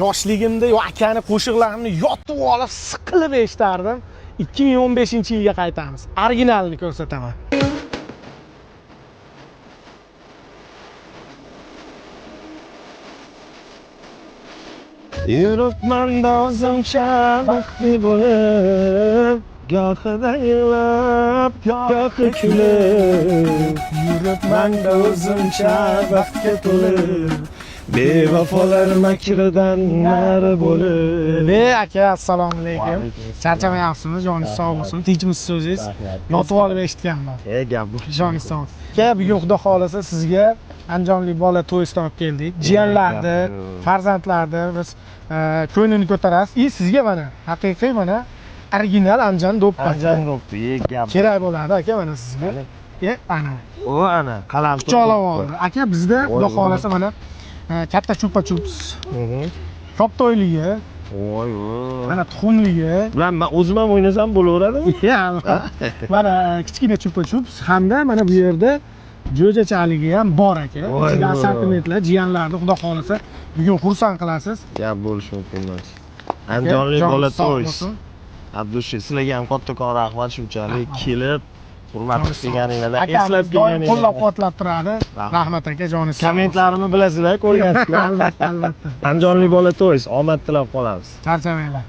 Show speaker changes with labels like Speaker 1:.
Speaker 1: Yoshligimda yo akani qo'shiqlarini yotib olib siqilib eshitardim. 2015-yilga qaytamiz. Originalini ko'rsataman.
Speaker 2: Yuribman o'zimcha baxtli bo'lib, gohida yig'lab, gohi kulib. Yuribman o'zimcha baxtga to'lib, bevafolar makridan nari bo'lib.
Speaker 1: Ve aka, assalomu alaykum. Charchamayapsizmi? Joningiz sog' bo'lsin. Tinchmisiz o'zingiz? Yotib olib eshitganman.
Speaker 2: E gap bu.
Speaker 1: Joningiz sog' bo'lsin. Aka, bugun xudo xohlasa sizga andijonlik bola to'yisidan olib keldik. Jiyanlarni, farzandlarni biz ko'nglini ko'tarasiz. И sizga mana haqiqiy mana original Andijon do'ppi.
Speaker 2: Andijon do'ppi, e gap.
Speaker 1: Kerak bo'ladi aka mana sizga. E, ana.
Speaker 2: O ana, qalam
Speaker 1: Quchoqlab oldi. Aka, bizda xudo
Speaker 2: Voy,
Speaker 1: xohlasa mana katta chupa chups, koptoyligi,
Speaker 2: Voy voy.
Speaker 1: mana tuxumligi,
Speaker 2: Ulan men o'zim ham o'ynasam bo'laveradimi?
Speaker 1: Ya, mana kichkina chupa chups hamda mana bu yerda jo'jachaligi ham bor aka.
Speaker 2: Voy
Speaker 1: Ichida
Speaker 2: voy.
Speaker 1: assortimentlar, jiyanlarni xudo xohlasa bugun xursand qilasiz.
Speaker 2: Gap bo'lishi mumkin emas. Andijonlik
Speaker 1: Joningiz
Speaker 2: bola
Speaker 1: sog'
Speaker 2: to'ys.
Speaker 1: bo'lsin.
Speaker 2: Abdushi, sizlarga ham kattakon rahmat shunchalik kelib hurmat
Speaker 1: Joningiz
Speaker 2: qilib kelganinglarda,
Speaker 1: Akamiz
Speaker 2: eslab
Speaker 1: doim
Speaker 2: kelganinglarda.
Speaker 1: qo'llab-quvvatlab turadi.
Speaker 2: Rahmat.
Speaker 1: Rahmat aka, joningiz sog' bo'lsin.
Speaker 2: Kommentlarimni bilasizlar, ko'rgansizlar.
Speaker 1: Albatta, albatta.
Speaker 2: Andijonlik bola to'ys, omad tilab qolamiz.
Speaker 1: Charchamanglar.